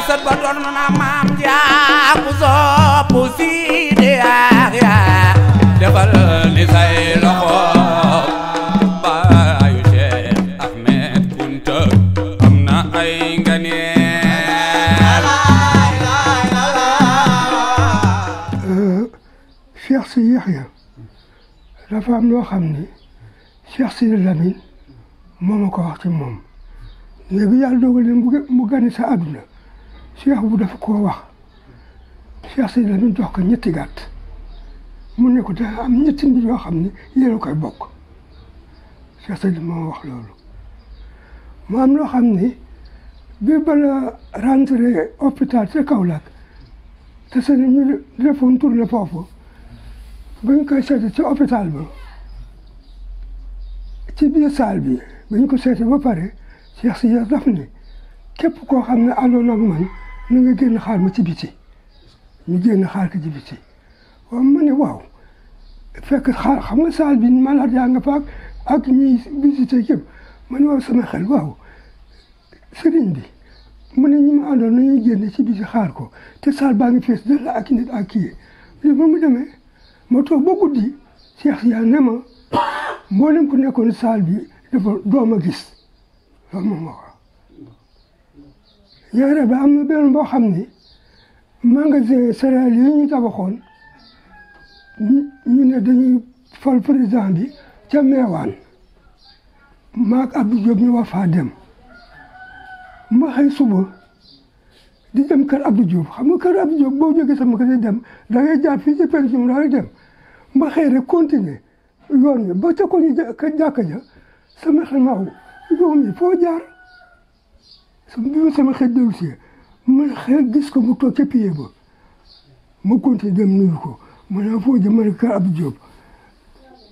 sët ba doon na maam jaaku soppu Sidi Yaxya defal ni say loxo baayu Cheikh Ahmed Kunta am na ay nganeel. Cheikh Sidi Yaxya dafa am loo xam ni Cheikh Sidi Lamine moo ma ko wax ci moom mais bi yàlla dogalee mu gane sa àdduna Cheikh bu dafa koo wax Cheikh Sidi Lamine jox ko ñetti gàtt mu ne ko dana am ñetti mbir yoo xam ne yéen a koy bokk Cheikh Sidi moo wax loolu. mu am loo xam ni bi bala rentré hôpital ca Kaolack te seen ñu defoon tournée foofu bañ koy seeti ci hôpital ba ci biir salle bi bañ ko seeti ba pare Cheikh Sidi daf ni képp koo xam ne àndoon ak man na nga génn xaar ma ci biti ñu génn xaar ko ci biti waaw ma ne waaw fekk xaar xam nga salle bi malade yaa nga fa ak ñiy visité yëpp ma ne waaw sama xel waaw sëriñ bi mu ne ñi ma àndoon nañuy génn ci biti xaar ko te salle baa ngi fees dal ak nit ak kii li ba mu demee ma toog ba guddi Cheikh Sidi ne ma mboolem ku nekkoon salle bi dafa doom a gis loolu moom moo wax ñaareel ba am na benn boo xam ni magasin céréales yi ñu tabaxoon ñu ne dañuy fal président bi ca Meewaan maag Abdou Diop ñu war faa dem ma xëy suba di dem kër Abdou Diop xam nga kër Abdou Diop boo jógee sama kër dem da ngay jaar fii ci pension daal dem ma xëy rek continuer yoon wi ba ca ko ñu jàkka ja sama xel maaw yoon wi foo jaar sama xel dellu si ma xel gis ko mu toog ca pied ba ma continuer dem nuyu ko ma ne foo jëm ma ne kër Abdou Diop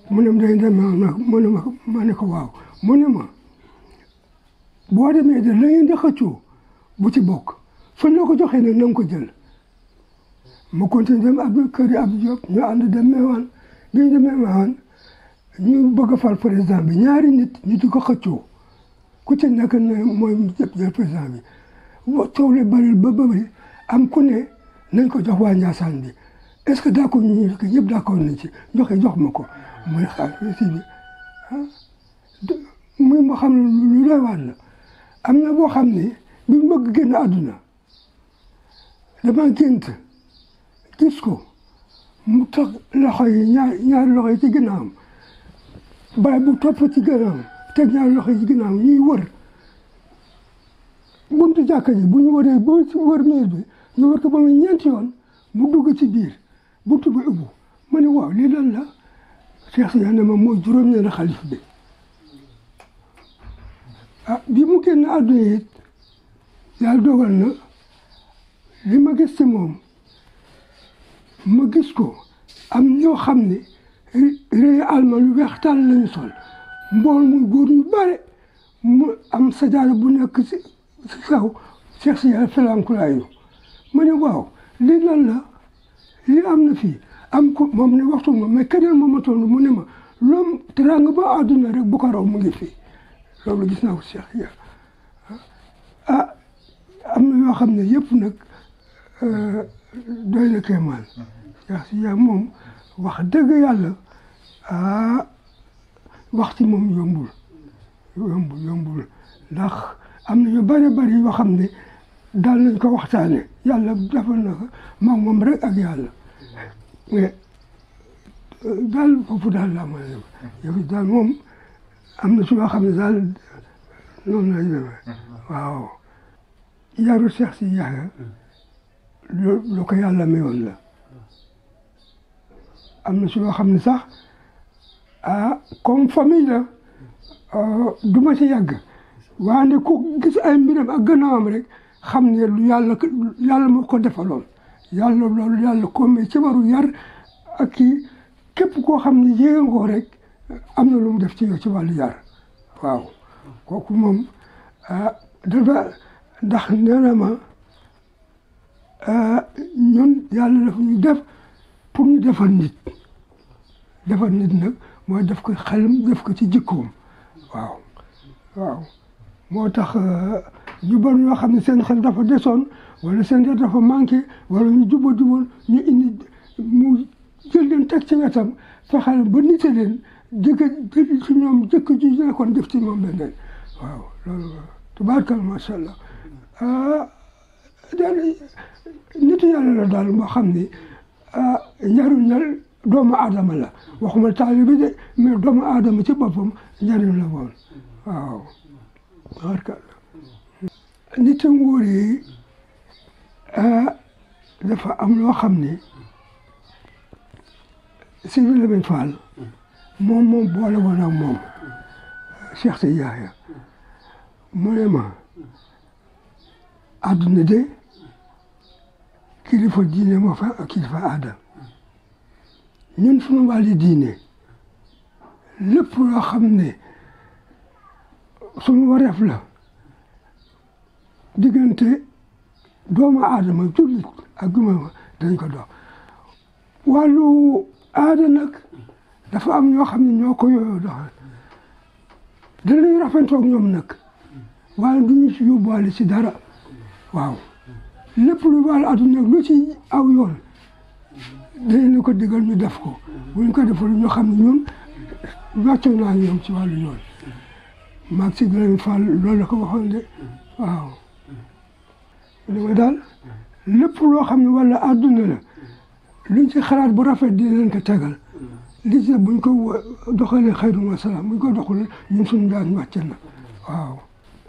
mu ne day dem ma ne ko waaw mu ne ma boo demee de la ngeen di xëccoo bu ci bokk suñ la ko joxee nag na nga ko jël ma continuer dem kër Abdou Diop ñu ànd dem Meewaan bi ñu demee Meewaan ñu bëgg a fal président bi ñaari nit ñu di ko xëccoo ku ci nekk ne mooy jël président bi coow le bari ba bëri am ku ne nañ ko jox waa Ndiassane bi est-ce que d'accord ñu ñëpp d'accord nañ ci jox ma ko muy xaar si bi muy ma xam ne lu doy waar la am na boo xam ne bi mu bëgg génn àdduna dama gént gis ko mu teg loxo yi ñaari loxo yi ci ginnaawam bàyyi bu topp ci ginnaawam teg ñaari loxo yi ci ginnaawam ñuy wër buntu jàkka ji bu ñu wëree ba wër miir bi ñu wër ko ba muy ñeenti yoon mu dugg ci biir buntu bi ubbu ma ne waaw lii lan la Cheikh Sidi ne ma mooy juróom-ñeenti xalif bi bi mu génn àdduna it yàlla dogal na li ma gis ci moom ma gis ko am ñoo xam ne réy alma lu weex tàll lañu sol mbool muy góor ñu bare mu am sajaada bu nekk si kaw Cheikh Sidi felankulaayu ma ne waaw lii lan la lii am na fii am ko moom ne waxtu ma mais keneen moom ma toll mu ne ma loom teraanga ba àdduna rek bu ko raw mu ngi fii loolu gis naa ko Cheikh Sidi am na yoo xam ne yëpp nag doy na kéemaan Cheikh Sidi moom wax dëgg yàlla wax ci moom yombul ndax am na yu bari yoo xam ne daal nañ ko waxtaane yàlla defal na ko moom rek ak yàlla mais daal foofu daal laa mën a yow daal moom am na su yoo xam ne daal noonu lay demee waaw yaru Cheikh Sidi Yaxya lu ko yàlla mayoon la am na su yoo xam ne sax comme famille la du ma ci yàgg waaye ku gis ay mbiram ak gannaawam rek xam ne lu yàlla moo ko defaloon loolu yàlla ko may ci waru yar ak kii képp koo xam ne yéege nga ko rek am na lu mu def ci yow ci wàllu yar waaw kooku moom dafa ndax nee na ma ñun yàlla dafa ñu def pour ñu defar nit nag mooy def ko xelam def ko ci jikkoom waaw moo tax ñu bon ñoo xam ne seen xel dafa desoon wala seen xel dafa manqué wala ñu jubadi woon ñu indi mu jël leen teg ci wetam fexeel ba nite leen jëkk jël ci ñoom jëkk ji nekkoon def ci ñoom beneen waaw loolu tubaarkal macha allah daal nitu yàlla la daal moo xam ni njariñal doomu aadama la waxuma taalibe de mais doomu aadama ci boppam njariñ la woon waaw tubaarkal nit nguur yi dafa am loo xam ni Sidi Lamine Fall moom boole woon ak moom Cheikh Sidi Yahya mu ne ma àdduna de kilifa diine moo fa ak kilifa aada ñun suñu wàlli diine lépp loo xam ne suñu wareef la diggante doomu aadama jullit ak guma dañ ko dox wàllu aada nag dafa am ñoo xam ne ñoo ko yooyoo doxal danañ rafetoog ñoom nag waaye du ñu ci yóbbuwaale ci dara waaw lépp lu wàllu adduna lu ci aw yoon danañ ko digal ñu def ko buñ ko defal ñu xam ne ñun wàccoo naa ñoom ci wàllu yoon maag si Lamine Fall loolu la ko waxoon de waaw dama daal lépp loo xam ne wala adduna la luñ ci xalaat bu rafet di leen ko tegal li ci buñ ko doxalee xayru wa salaam buñ ko doxalee ñun suñu daan wàcc na waaw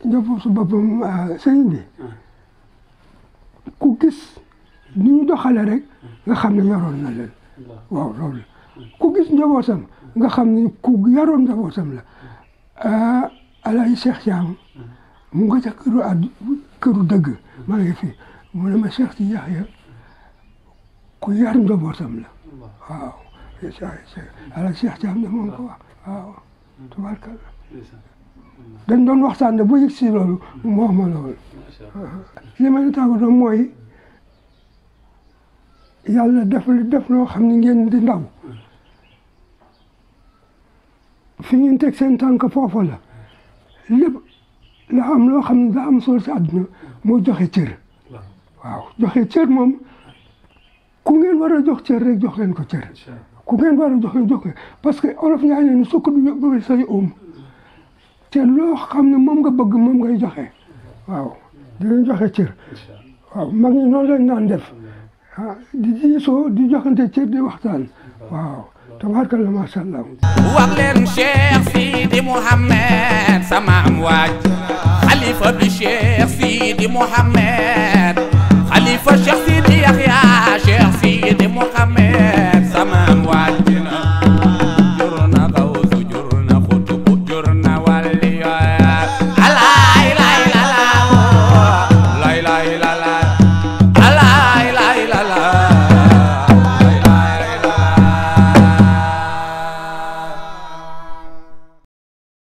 njëpp su boppam sëñ bi ku gis ni ñu doxalee rek nga xam ne yaroon na leen waaw loolu ku gis njabootam nga xam ne ku yaroon njabootam la Alaaji Cheikh Thiam mu nga ca këru dëgg maa ngi fi mu ne ma Cheikh Sidi Yahya ku yar njabootam la waaw Alaaji Cheikh Thiam ne moom ko wax waaw tubaarkalla dañ doon waxtaan ne bu yëg si loolu mu wax ma loolu li ma ne tàggatoo mooy yàlla def loo xam ne ngeen di ndaw fi ngeen teg seen tànk foofa la lépp la am loo xam ne daa am solo si àdduna moo joxe cër waaw joxe cër moom ku ngeen war a jox cër rek jox leen ko cër ku ngeen war a jox parce que olof ñaa ne sukk du yóbbu say te loo xam ne moom nga bëgg moom ngay joxe waaw di leen joxe cër waaw mag ñi noonu lañ daan def di diisoo di joxante cër di waxtaan waaw tabaarkalla macha allah. wax leen Cheikh Sidi Mouhamed sama am waaj xalifa bi Cheikh Sidi Mouhamed